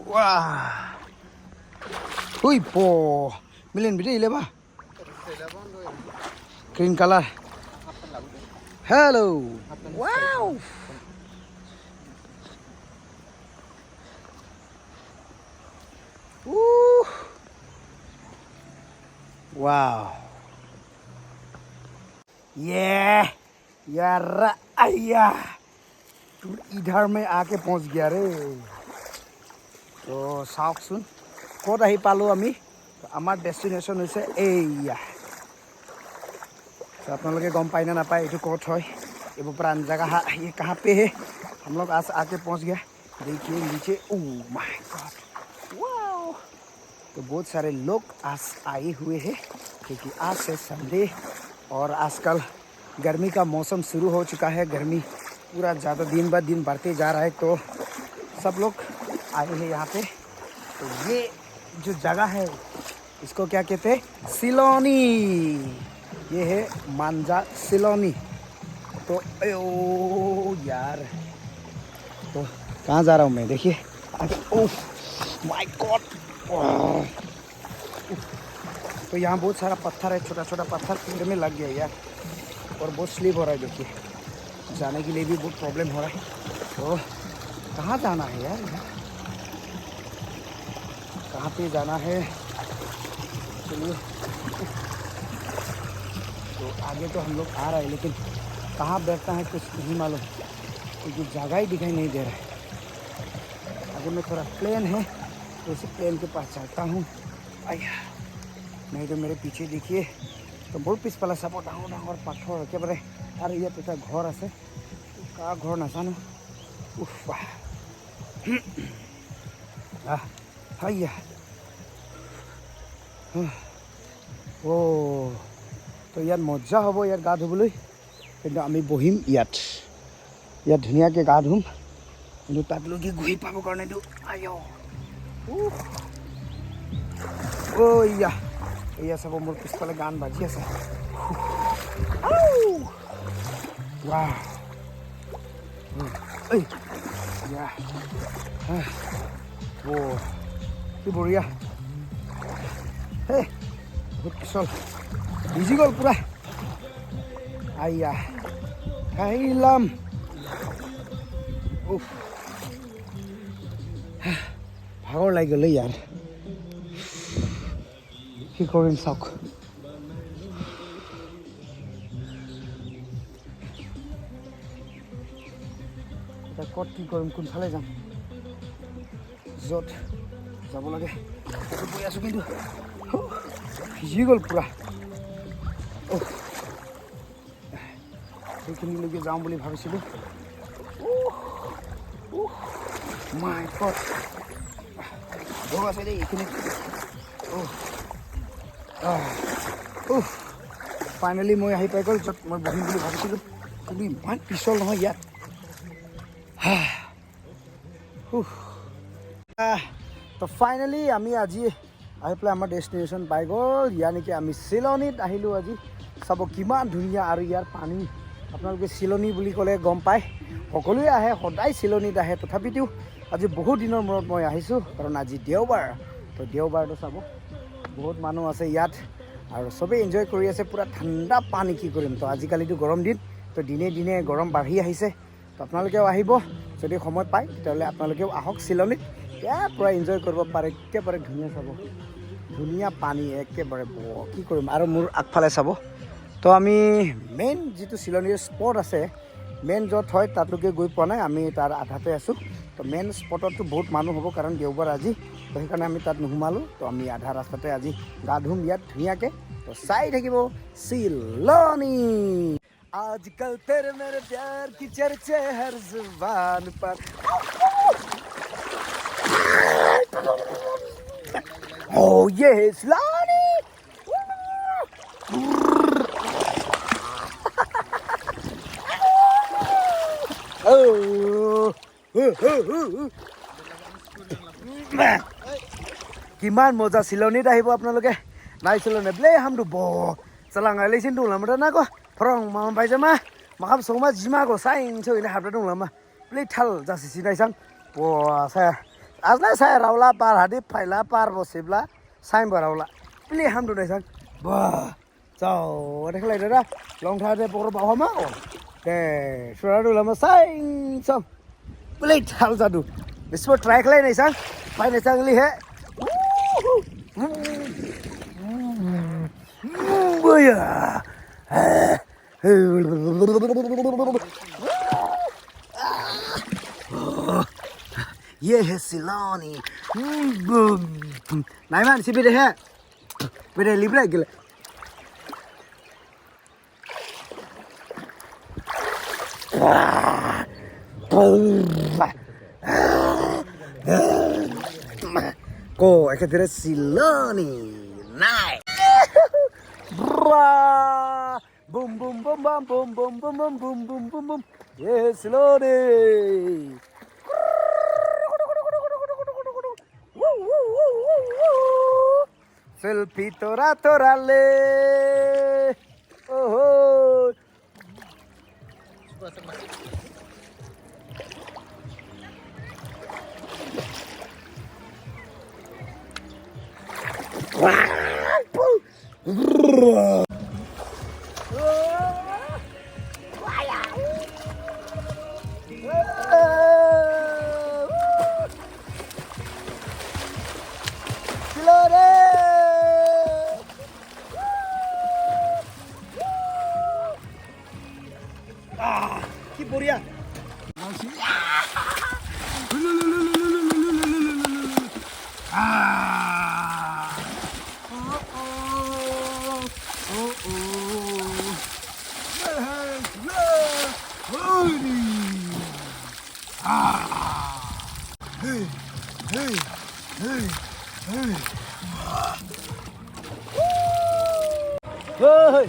वाह हुई पो मिलन भी ले बा green colour. Hello, wow. Ooh. Wow. Yeah, यार आया तू इधर में आके पहुंच गया रे। তো চাওকচোন ক'ত আহি পালোঁ আমি। আমাৰ ডেষ্টিনেশ্যন হৈছে এইয়া। তো আপোনালোকে গম পায় না নাপায় এইটো ক'ত হয়? এইবোৰ পুराন जगह ये कहाँ पे है? हम लोग आज आके पहुंच गया। देखिए नीचे, ओ my God, wow. तो बहुत सारे लोग आज आए हुए हैं क्योंकि आज है संडे और आजकल गर्मी का मौसम शुरू हो चुका है। गर्मी पूरा ज़्यादा दिन ब दिन बढ़ते जा रहा है, तो सब लोग आए हैं यहाँ पे। तो ये जो जगह है इसको क्या कहते हैं? सिलोनी। ये है मांजा सिलोनी। तो ओ यार, तो कहाँ जा रहा हूँ मैं? देखिए आगे, ओह my God. तो यहाँ बहुत सारा पत्थर है, छोटा छोटा पत्थर पेड़ में लग गया यार और बहुत स्लिप हो रहा है। देखिए जाने के लिए भी बहुत प्रॉब्लम हो रहा है। तो कहाँ जाना है यार? कहाँ पे जाना है? चलिए, तो आगे तो हम लोग आ रहे हैं लेकिन कहाँ बैठना है कुछ नहीं मालूम क्योंकि जगह ही दिखाई नहीं दे रहा है। आगे में थोड़ा प्लेन है तो उसी प्लेन के पास चलता हूँ। आया नहीं तो मेरे पीछे देखिए তো বহুত পিছফালে চাব, ডাঙৰ ডাঙৰ পাথৰ একেবাৰে। আৰু ইয়াত এটা ঘৰ আছে, কাৰ ঘৰ নাজানো। উফ বাহ, আহ হাইয়া। অ' তো ইয়াত মজা হ'ব ইয়াত গা ধুবলৈ, কিন্তু আমি বহিম ইয়াত। ইয়াত ধুনীয়াকৈ গা ধুম, কিন্তু তাতলৈকে গৈ পাবৰ কাৰণেতো আয়। অ' ইয়া, এয়া চাব, মোৰ পিছফালে গান বাজি আছে। ৱাহ, ঐ ইয়া, অ' কি বঢ়িয়া। হে, বহুত পিছল, ভিজি গ'ল পূৰা। আইয়া খাইলাম। উফ, ভাগৰ লাগি গ'ল ইয়াৰ। কি কৰিম চাওক। এতিয়া ক'ত কি কৰিম, কোনফালে যাম? য'ত যাব লাগে তাতে গৈ আছোঁ, কিন্তু ভিজি গ'ল পূৰা। সেইখিনিলৈকে যাওঁ বুলি ভাবিছিলোঁ। মাই গড, বৰ আছে দেই এইখিনিত। উফ, ফাইনেলি মই আহি পাই গ'ল য'ত মই বহিম বুলি ভাবিছিলোঁ, কিন্তু ইমান পিছল নহয় ইয়াত। উফ। তো ফাইনেলি আমি আজি আহি পেলাই আমাৰ ডেষ্টিনেশ্যন পাই গ'ল। ইয়ানিকি আমি চিলনীত আহিলোঁ আজি। চাব কিমান ধুনীয়া আৰু ইয়াৰ পানী। আপোনালোকে চিলনী বুলি ক'লে গম পায়, সকলোৱে আহে, সদায় চিলনীত আহে। তথাপিতো আজি বহুত দিনৰ মূৰত মই আহিছোঁ কাৰণ আজি দেওবাৰ। তো দেওবাৰটো চাব বহুত মানুহ আছে ইয়াত আৰু চবেই এনজয় কৰি আছে। পূৰা ঠাণ্ডা পানী, কি কৰিম। তো আজিকালিতো গৰম দিন, তো দিনে দিনে গৰম বাঢ়ি আহিছে। তো আপোনালোকেও আহিব যদি সময় পায়, তেতিয়াহ'লে আপোনালোকেও আহক চিলনীত, ইয়াৰ পূৰা এনজয় কৰিব পাৰে। একেবাৰে ধুনীয়া, চাব ধুনীয়া পানী একেবাৰে। কি কৰিম। আৰু মোৰ আগফালে চাব, তো আমি মেইন যিটো চিলনীৰ স্পট আছে, মেইন য'ত হয় তালৈকে গৈ পোৱা নাই, আমি তাৰ আধাতে আছোঁ। তো মেইন স্পটততো বহুত মানুহ হ'ব কাৰণ দেওবাৰ আজি, তো সেইকাৰণে আমি তাত নোসোমালোঁ। তো আমি আধা ৰাস্তাতে আজি গা ধুম ইয়াত ধুনীয়াকৈ। তো চাই থাকিব চিলনী। आजकल तेरे मेरे प्यार की चर्चे हर जुबान पर। ओ ये है सिलोनी। Oh, কিমান মজা, চিলনীত আহিব আপোনালোকে। নাই চিলনী বোলে হামটো ব চালাং দं लामा ना गो फरं मामा बायजामा माखाम सौमा जिमा गो साइन सौनो हाबना दं लामा ब्ले थाल जासिसि नायसां। ब साया আজলাই চাই রাওলা পার হাদি ফাইলা পার বসেब्ला সাইন রাওলা প্লি হামদু নাইসাং বা যাও দেখলাই দাদা লংথা দে বর বাহমা অ দে সুরাদু লামা সাইন সম প্লি থাল জাদু বিসব ট্রাই খালাই নাইসাং পাই নাইসাং লি হে বয়া। ये है सिलोनी। नाइमान सिबिरे है बेरे लिब्रा गेले। को এক্ষেত্রে সিলোনি নাই। Boom boom boom বাম boom boom boom boom boom boom boom boom ये সিলোনি। সেলফি তোরা তোরালে ওহো। কি বঢ়িয়া। Hey!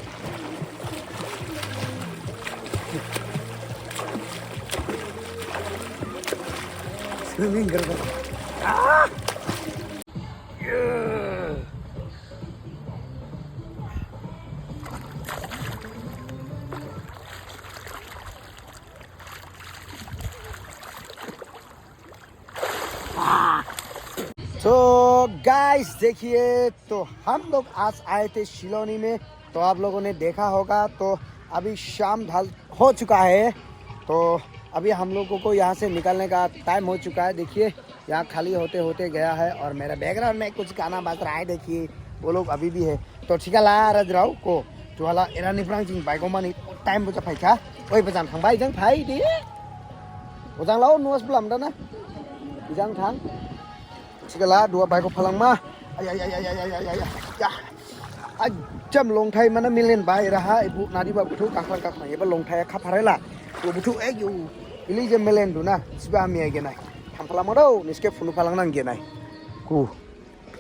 Swimming करता। तो गाइस देखिए, तो हम लोग आज आए थे शिलोनी में, तो आप लोगों ने देखा होगा। तो अभी शाम ढल हो चुका है, तो अभी हम लोगों को यहाँ से निकलने का टाइम हो चुका है। देखिए यहाँ खाली होते होते गया है और मेरा बैकग्राउंड में कुछ गाना बज रहा है। देखिए वो लोग अभी भी है। तो ठिका राजराव को तुहाला एरानिफ्राय जों बाइकआव टाइम बो जाफायखा ओइ बजां थांबाय जों फाइ दे मोजां लाव नुवासबो लामदा ना बिजां थां थिगाला दुआ बाइकआव फालांमा एकदम लंथाय माने मिलेन बाय राहा इबु नादिबा बुथु गाख्लां गाख्लां एबा लंथाया खाफारायला बुथु ए you इलि जे मेलेन दुना सिबा आमिया गेनाय थांफालामा दौ निसके फुनु फालांनां गेनाय कु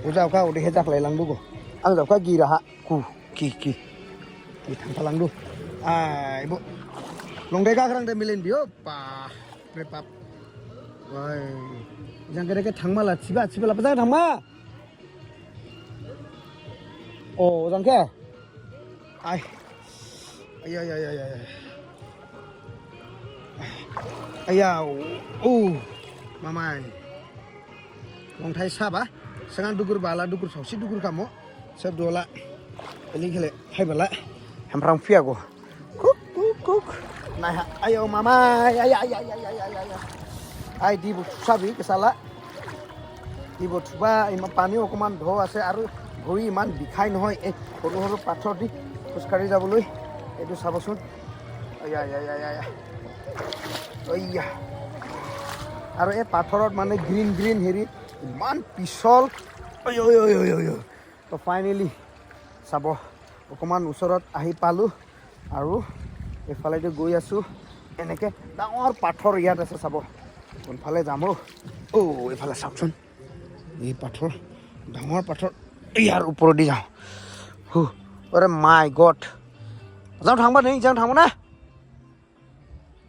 उजावखा उदैहे जाख्लायलांदुगो आं जावखा गि राहा कु कि कि कि थांफालांदु आय बो लंथाय गाख्रांदे मेलेन बियो बा रे बाप वाय 이장 그렇게 장말라 집에 집에 라빠 장마 어 장게 아이 아야야야야 아야 오 마마이 लंथाय साबा सिगां दुगुर बाला दुगुर सावसि दुगुर खामो सब दला एलि खेले फायबाला हामफ्रां फैयागो कुक कुक कुक नायहा आयो मामाय आया आया आया आया आया আই দিব চাবি কেঁচালা দিব থোবা ইমান পানীও অকণমান ঢৌ আছে আৰু ভৰি ইমান বিষাই নহয়। এই সৰু সৰু পাথৰ দি খোজকাঢ়ি যাবলৈ এইটো চাবচোন। ঐয়া আৰু এই পাথৰত মানে গ্ৰীণ গ্ৰীণ হেৰি ইমান পিছল। তো ফাইনেলি চাব অকণমান ওচৰত আহি পালোঁ আৰু এইফালেদি গৈ আছোঁ। এনেকৈ ডাঙৰ পাথৰ ইয়াত আছে, চাব কোনফালে যাম। অ' এইফালে চাওকচোন, এই পাথৰ ডাঙৰ পাথৰ ইয়াৰ ওপৰেদি যাওঁ। হু अरे my God, जाओ थांबा नहीं जाओ थांबो ना।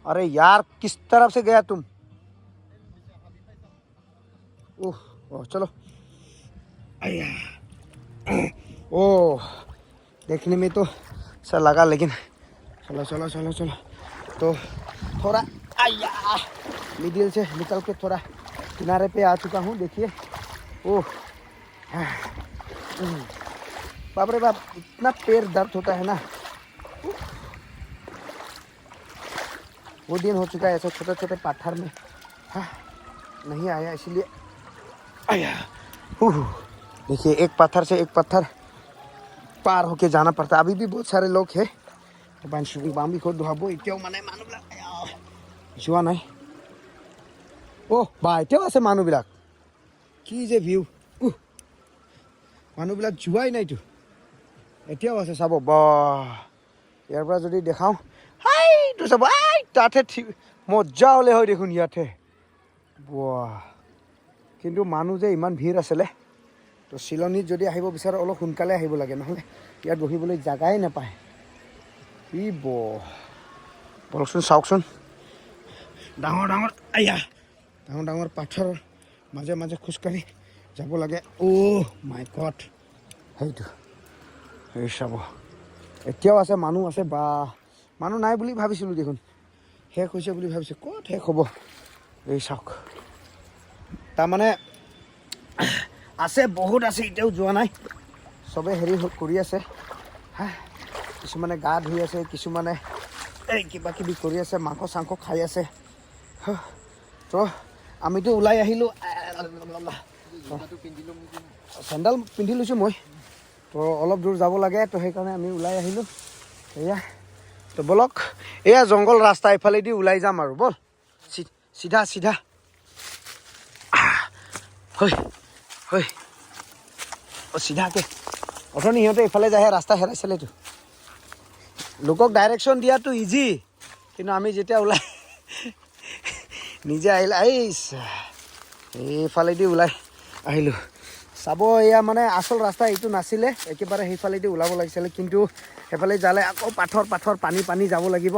अरे यार किस तरफ से गया तुम? ओह ओ चलो। अया ओ देखने में तो अच्छा लगा, लेकिन चलो चलो चलो चलो। तो थोड़ा आया मिडिल से निकल के थोड़ा किनारे पे आ चुका हूँ। देखिए, ओह बाप रे बाप, इतना पैर दर्द होता है ना। उफ। वो दिन हो चुका है ऐसे छोटे छोटे पत्थर में, हाँ, नहीं आया इसलिए आया। उह, देखिए, एक पत्थर से एक पत्थर पार होके जाना पड़ता है। अभी भी बहुत सारे लोग हैं। বামবিষত ধুৱাব এতিয়াও মানে মানুহবিলাক আয়া, যোৱা নাই। অ' বা, এতিয়াও আছে মানুহবিলাক। কি যে ভিউ! উহ, মানুহবিলাক যোৱাই নাইতো, এতিয়াও আছে। চাব বা, ইয়াৰ পৰা যদি দেখাওঁ, হাইটো চাব, এই তাতহে ঠিক মজা হ'লে হয় দেখোন ইয়াতহে। বাহ, কিন্তু মানুহ যে ইমান ভিৰ আছিলে। তো চিলনীত যদি আহিব বিচাৰে, অলপ সোনকালে আহিব লাগে, নহ'লে ইয়াত বহিবলৈ জাগাই নাপায়। ই ব, বলকচোন, চাওকচোন, ডাঙৰ ডাঙৰ, আয়া, ডাঙৰ ডাঙৰ পাথৰৰ মাজে মাজে খোজকাঢ়ি যাব লাগে। অ' মাই গড, সেইটো এই চাব, এতিয়াও আছে, মানুহ আছে। বা, মানুহ নাই বুলি ভাবিছিলোঁ দেখোন, শেষ হৈছে বুলি ভাবিছোঁ। ক'ত শেষ হ'ব? এই চাওক, তাৰমানে আছে, বহুত আছে, এতিয়াও যোৱা নাই। চবে হেৰি কৰি আছে। হা, কিছুমানে গা ধুই আছে, কিছুমানে এই কিবা কিবি কৰি আছে, মাংস চাংস খাই আছে। হ, তো আমিতো ওলাই আহিলোঁ। চেণ্ডেল পিন্ধি লৈছোঁ মই। তো অলপ দূৰ যাব লাগে, তো সেইকাৰণে আমি ওলাই আহিলোঁ। এয়া তো ব'লক, এয়া জংঘল ৰাস্তা, এইফালেদি ওলাই যাম আৰু। ব'ল, চিধা চিধা। হয় হয়, অ' চিধাকে। অথনি সিহঁতে ইফালে যায়হে, ৰাস্তা হেৰাইছিলেতো। লোকক ডাইৰেকশ্যন দিয়াটো ইজি, কিন্তু আমি যেতিয়া ওলাই নিজে আহিলে, এই এইফালেদি ওলাই আহিলোঁ। চাব, এয়া মানে আচল ৰাস্তা এইটো নাছিলে, একেবাৰে সেইফালেদি ওলাব লাগিছিলে। কিন্তু সেইফালে যালে আকৌ পাথৰ পাথৰ, পানী পানী যাব লাগিব।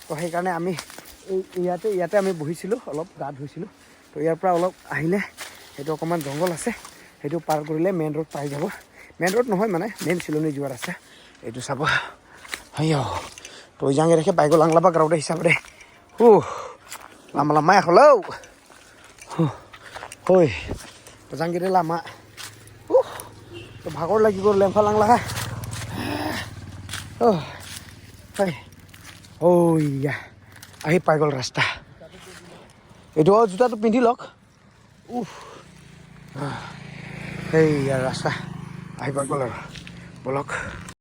তো সেইকাৰণে আমি এই ইয়াতে ইয়াতে আমি বহিছিলোঁ, অলপ গা ধুইছিলোঁ। তো ইয়াৰ পৰা অলপ আহিলে সেইটো অকণমান জংঘল আছে, সেইটো পাৰ কৰিলে মেইন ৰোড পাই যাব। মেইন ৰোড নহয়, মানে মেইন চিলনী যোৱাৰ আছে। এইটো চাব, হাইয়, তো জাঙে ৰেখে বাইক লাংলাবা গ্ৰাউডে হিচাপে। লামা লামা হ'লেও হয় জাংগিৰে লামা। তো ভাগৰ লাগি গ'ল, লেমফা লাংলা। হয়, ঐয়া, আহি পাই গ'ল ৰাস্তা এইটো। অ' জোতাটো পিন্ধি লওক। উফ, সেইয়া ৰাস্তা আহি পাই গ'ল আৰু, ব'লক।